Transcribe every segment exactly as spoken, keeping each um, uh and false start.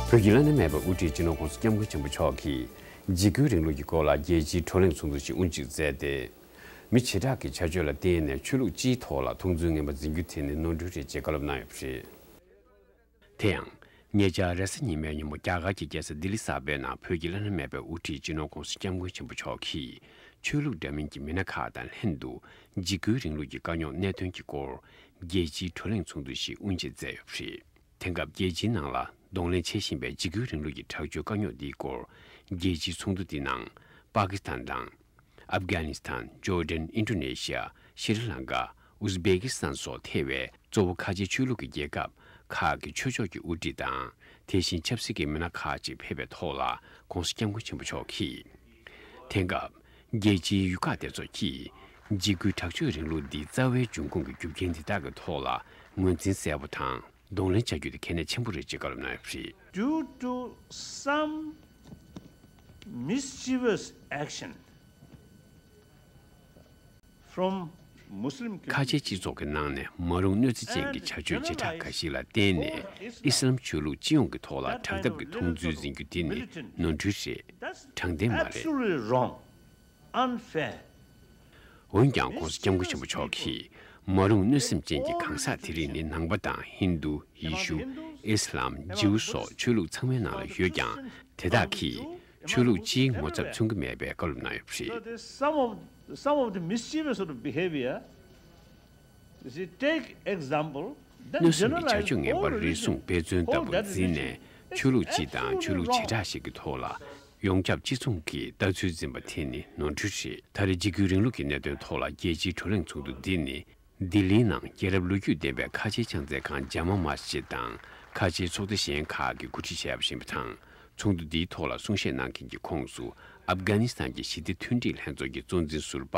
བོད་ཀྱི་བླ་ན་མེད་པའི་དབུ་ཁྲིད་སྤྱི་ནོར་༸གོང་ས་༸སྐྱབས་མགོན་ཆེན་པོ་མཆོག་གིས་འཇིགས་སྐུལ་རིང་ལུགས་ཀྱི་སྐོར་ལ་རྒྱལ་སྤྱིའི་བགྲོ་གླེང་ཚོགས་འདུ་ཞིག་དབུ་འབྱེད་མཛད་དེ། མི་བྱེ་བྲག་གི་བྱ་སྤྱོད་ལ་བརྟེན་ནས་ཆོས་ལུགས་སྤྱིའི་ཐོག་ལ་མཐོང་ཚུལ་ངན་པ་འཛིན་རྒྱུ་དེ་ནི་ནོར་འཁྲུལ་རེད་ཅེས་བཀའ་སློབ་གནང་ཡོད་པ་རེད། དེ་ཡང་། ཉེ་ཆར་རེས་གཟའ་ཉི་མའི་ཉིན་མོ་རྒྱ་གར་གྱི་རྒྱལ་ས་ལྡི་ལི་གསར་པའི་ནང་བོད་ཀྱི་བླ་ན་མེད་པའི་དབུ་ཁྲིད་སྤྱི་ནོར་༸གོང་ས་༸སྐྱབས་མགོན་ཆེན་པོ་མཆོག་གིས་ཆོས་ལུགས་འདྲ་མིན་གྱི་མི་སྣ་ཁག་དང་ལྷན་དུ་འཇིགས་སྐུལ་རིང་ལུགས་ཀྱི་དཀའ་རྙོག་གནད་དོན་གྱི་སྐོར་རྒྱལ་སྤྱིའི་བགྲོ་གླེང་ཚོགས་འདུ་ཞིག་དབུ་འབྱེད་མཛད་ཡོད་པ་རེད། དེང་སྐབས་རྒྱལ་སྤྱིའི་ནང་ལ་གདོང་ལེན་བྱེད་བཞིན་པའི་འཇིགས་སྐུལ་རིང་ལུགས་ཀྱི་དྲག་སྤྱོད་དཀའ་རྙོག་འདིའི་སྐོར་རྒྱལ་སྤྱིའི་ཚོགས་འདུ་འདི་ནང་པ་ཀི་སི་ཐན་དང་། ཨབ་གྷ་ནི་སི་ཐན། ཇོར་ཌན། ཨིན་ཌོ་ནེ་ཤི་ཡ། ཤྲི་ལང་ཀ། ཨུ་ཛི་བེ་ཀི་སི་ཐན་སོགས་ཐེ་བའི་གཙོ་བོ་ཁ་ཆེའི་ཆོས་ལུགས་ཀྱི་རྒྱལ་ཁབ་ཁག་གི་ཆོས་ཕྱོགས་ཀྱི་དབུ་ཁྲིད་དང་། དེ་བཞིན་ཆབ་སྲིད་ཀྱི་མི་སྣ་ཁག་ཅིག་ཕེབས་པའི་ཐོག་ལ་༸གོང་ས་༸སྐྱབས་མགོན་ཆེན་པོ་མཆོག་གིས། དེང་སྐབས་རྒྱལ་སྤྱིའི་ཡུལ་ཁག་དེ་ཚོ་གིས་འཇིགས་སྐུལ་དྲག་སྤྱོད་རིང་ལུགས་འདིའི་རྩ་བའི་འབྱུང་ཁུངས་ཀྱི་རྒྱུ་རྐྱེན་འདི་དག་གི་ཐོག་ལ་ངོས་འཛིན་གསལ་པོ་དང་གདོང་ལེན་བྱ་རྒྱུ་དེ་གལ་གནད་ཆེན་པོ་རེད་ཅེས་བཀའ་སློབ་གནང་ཡོད་པ་རེད། Due to some mischievous action from Muslim ཁ་ཆེའི་སྤྱི་ཚོགས་ཀྱི་ནང་ནས་མ་རུངས་གནོད་འཚེ་ཅན་གྱི་བྱ་སྤྱོད་བྱེ་བྲག་འགའ་ཞིག་ལ་བརྟེན་ནས་ཨི་སི་ལམ་ཆོས་ལུགས་སྤྱི་ཡོངས་ཀྱི་ཐོག་ལ་དྲག་འཐབ་ཀྱི་མཐོང་ཚུལ་འཛིན་རྒྱུ་དེ་ནི་ནོར་འཁྲུལ་རེད། དྲང་བདེན་མ་རེད། Absolutely wrong, unfair. འོན་ཀྱང་༸གོང་ས་༸སྐྱབས་མགོན་ཆེན་པོ་མཆོག་གིས་མ་རུངས་གནོད་སེམས་ཅན་གྱི་གང་ཟག་དེ་རིགས་ནི་ནང་པ་དང་ཧིན་རྡུ། ཡེ་ཤུ། ཨི་སི་ལམ། ཇིའུ་སོགས་ཆོས་ལུགས་ཚང་མའི་ནང་ལ་ཡོད་ཀྱང་། དེ་དག་གིས་ཆོས་ལུགས་སྤྱིའི་ངོ་ཚབ་མཚོན་གྱི་མེད་པའི་བཀའ་སློབ་གནང་ཡོད་པ་རེད། So there's some of, some of the mischievous sort of behavior. You see, take example, then གནོད་སེམས་ཀྱི་བྱ་སྤྱོད་ངན་པ་རེ་ཟུང་འབད་བརྩོན་ལྟ་བུ་འཛིན་ནས་ཆོས་ལུགས་སྤྱི་དང་ཆོས་ལུགས་བྱེ་བྲག་ཞིག་གི་ཐོག་ལ་ཡོངས་ཁྱབ་སྤྱི་མཚུངས་ཀྱི་ལྟ་ཚུལ་འཛིན་པ་དེ་ནི་ནོར་འཁྲུལ་རེད། ད་རེས་འཇིགས་སྐུལ་རིང་ལུགས་ཀྱི་གནད་དོན་ཐོག་ལ་རྒྱལ་སྤྱིའི་བགྲོ་གླེང་ཚོགས་འདུ་འདི་ནི། ལྡི་ལིའི་ནང་རྒྱལ་རབས་ལོ་རྒྱུས་ལྡན་པའི་ཁ་ཆེའི་ཕྱག་འཚལ་ཁང་ཇ་མ་མ་ཇི་དང་ཁ་ཆེའི་ཚོགས་སྡེ་གཞན་ཁག་གིས་གོ་སྒྲིག་བྱས་པ་ཡིན་པ་དང་། ཚོགས་འདུ་འདིའི་ཐོག་ལ་གསུང་བཤད་གནང་མཁན་གྱི་ཁོངས་སུ་ཨབ་གྷ་ནི་སི་ཐན་གྱི་ཞི་བདེ་མཐུན་སྒྲིལ་ལྷན་ཚོགས་ཀྱི་གཙོ་འཛིན་ཟུར་པ་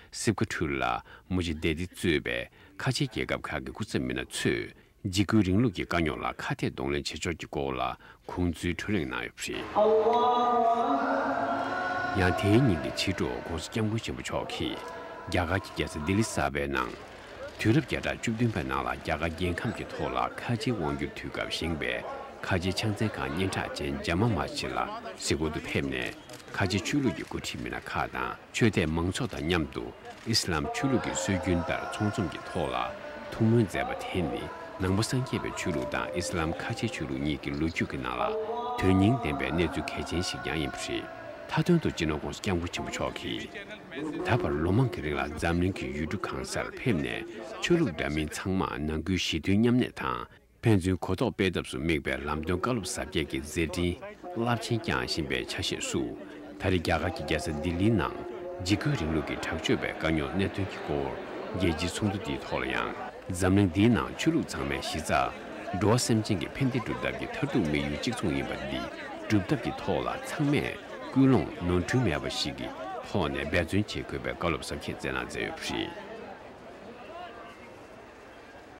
སིབ་ཁ་ཁྲུལ་ལ་མུ་ཇི་དེ་ཏི་གཙོས་པའི་ཁ་ཆེའི་རྒྱལ་ཁབ་ཁག་གི་སྐུ་ཚབ་མི་སྣ་ཚོས། འཇིགས་སྐུལ་རིང་ལུགས་ཀྱི་དཀའ་རྙོག་ལ་ཁ་གཏད་གདོང་ལེན་བྱེད་ཕྱོགས་ཀྱི་སྐོར་ལ་དགོངས་ཚུལ་བགྲོ་གླེང་གནང་ཡོད་པ་རེད། ཡང་དེའི་ཉིན་གྱི་ཕྱི་དྲོ་༸གོང་ས་༸སྐྱབས་མགོན་ཆེན་པོ་མཆོག་གིས་རྒྱ་གར་གྱི་རྒྱལ་ས་ལྡི་ལི་གསར་པའི་ནང་། དུས་རབས་བརྒྱ་ཕྲག་བཅུ་བདུན་པའི་ནང་ལ་རྒྱ་གར་རྒྱལ་ཁམས་ཀྱི་ཐོག་ལ་ཁ་ཆེའི་དབང་སྒྱུར་དུས་སྐབས་བཞེངས་པའི་ཁ་ཆེའི་ཕྱག་འཚལ་ཁང་སྙན་གྲགས་ཅན་ཇ་མ་མ་ཇི་ལ་གཟིགས་སྐོར་དུ་ཕེབས་ནས། ཁ་ཆེ་ཆོས་ལུགས་ཀྱི་འགོ་ཁྲིད་མི་སྣ་ཁག་དང་ཆོས་དད་མང་ཚོགས་དང་མཉམ་དུ་ཨི་སི་ལམ་ཆོས་ལུགས་ཀྱི་སྲོལ་རྒྱུན་ལྟར་ཚོགས་འཛོམས་ཀྱི་ཐོག་ལ་ཐུགས་སྨོན་མཛད་པ་དེ་ནི་ནང་པ་སངས་རྒྱས་པའི་ཆོས་ལུགས་དང་ཨི་སི་ལམ་ཁ་ཆེ་ཆོས་ལུགས་གཉིས་ཀྱི་ལོ་རྒྱུས་ཀྱི་ནང་ལ་དོན་སྙིང་ལྡན་པའི་གནས་ཚུལ་གལ་ཆེན་ཞིག་ཀྱང་ཡིན་པ་རེད། མཐའ་དོན་དུ་སྤྱི་ནོར་༸གོང་ས་༸སྐྱབས་མགོན་ཆེན་པོ་མཆོག་གིས་ད་བར་ལོ་མང་གི་རིང་ལ་འཛམ་གླིང་གི་ཡུལ་གྲུ་གང་སར་ཕེབས་ནས་ཆོས་ལུགས་འདྲ་མིན་ཚང་མར་ནང་ཁུལ་ཞི་མཐུན་མཉམ་གནས་དང་། ཕན་ཚུན་གོ་རྟོགས་སྤེལ་ཐབས་སུ་དམིགས་པའི་ལམ་སྟོན་བཀའ་སློབ་ཟབ་རྒྱས་ཀྱི་མཛད་འཕྲིན་རླབས་ཆེན་བསྐྱངས་བཞིན་པའི་ཆ་ཤས་སུ། ད་རེས་རྒྱ་གར་གྱི་རྒྱལ་ས་ལྡི་ལིའི་ནང་འཇིགས་སྐུལ་རིང་ལུགས་ཀྱི་དྲག་སྤྱོད་པའི་དཀའ་རྙོག་གནད་དོན་གྱི་སྐོར་རྒྱལ་སྤྱིའི་ཚོགས་འདུ་འདིའི་ཐོག་ལ་ཡང་། འཛམ་གླིང་འདིའི་ནང་ཆོས་ལུགས་ཚང་མའི་གཞི་རྩ། འགྲོ་བ་སེམས་ཅན་གྱི་ཕན་བདེ་སྒྲུབ་ཐབས་ཀྱི་མཐར་ཐུག་དམིགས་ཡུལ་གཅིག་མཚུངས་ཡིན་པ་འདི་སྒྲུབ་ཐབས་ཀྱི་ཐོག་ལ་ཚང་མས་ཀུན་སློང་ནོར་འཁྲུལ་མེད་པ་ཞིག་གི་ཐོག་ནས་འབད་བརྩོན་བྱེད་དགོས་པའི་བཀའ་སློབ་ཟབ་རྒྱས་སྩལ་གནང་མཛད་ཡོད་པ་རེད།